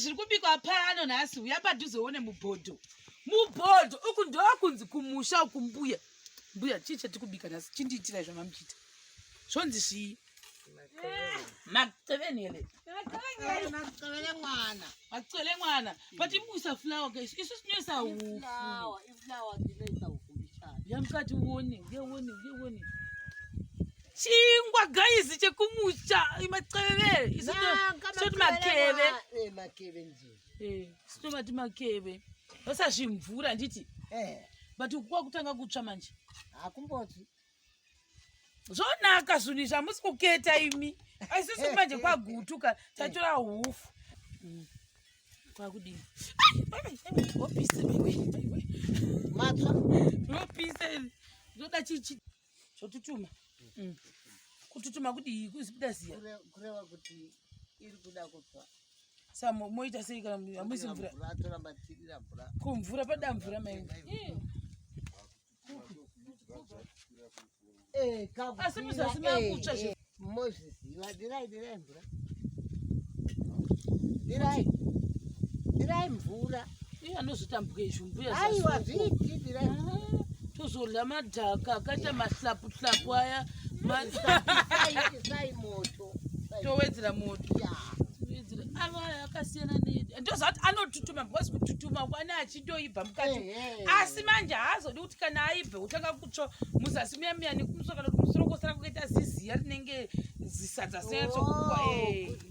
Zviri kubikwa pano nhasi, uya padhuze uone mubhodho. Mubhodho uku ndokunzi kumusha uku mbuya. Mbuya, chii chatiri kubika nhasi? Chindiitirai zvamamuchiita. Zvonzi zvii? Macevenele. Macevele mwana. Macele mwana. But imuisa flour guys. Isu tinoisa hufu. Iflour, iflour ndinoisa hufu mbichana. Yamukati uone, uye uone, uye uone. Chingwa guys chekumusha macevele. Isu toti makeve. Eh, makeve nje. Eh, isu tomati makeve. Vasazvimvura handiti? Eh. But uku kwakutanga kutsva manje. Hakumboti. Zvonaka zvinhu izvi hamusi kuketa imi. Isusu manje kwagutuka tatora hufu. Kwakudini? Wopise wewe. Matsva. Wopise. Zvoda chichi. Zvotutuma. Kututuma kudii? Kuzibuda ziya. Kureva kuti iri kuda kutsva. Sa moita sei kana hamuisi mvura? Toramba tichidira mvura. Kumvura pada mvura mai. Eh, Asi muzasi makutsva zve. Mozviziva, dirai dirai mvura. Dirai. Dirai mvura. Iye anozotambwa izvo mbuya. Aiwa zviiti dirai. Ah, tozodya madhaka akaita mahlapu hlapu aya. Isai moto. Towedzera moto. Towedzera. Ava akasiyana ne ndozvati anotutuma because kututuma kwane achitoibva mukati. Asi manje haazodi kuti kana aibve utanga kutsva muzasi muya muya nekumusoro kana kuti musoro kosara kukaita ziziya rinenge zisadza senyatsokuwa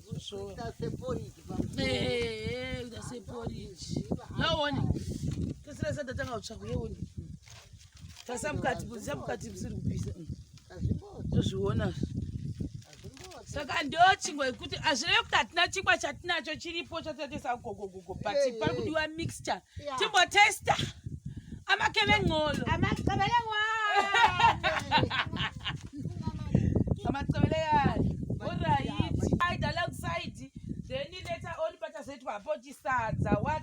kuita seporiji kuita seporiji yaone tosira sadza tanga kutsva kuyeone tasa mukati buzisa mukati musiri kupisa tozviona saka ndo chingwa yekuti hazvireve kuti hatina chingwa chatinacho chiripo chatatesa gogogogo but pari kudiwa mixture timbotesta amakeve ngqolo amacebeleyani alright alongside then later on pachazoitwa hapo chisadza what.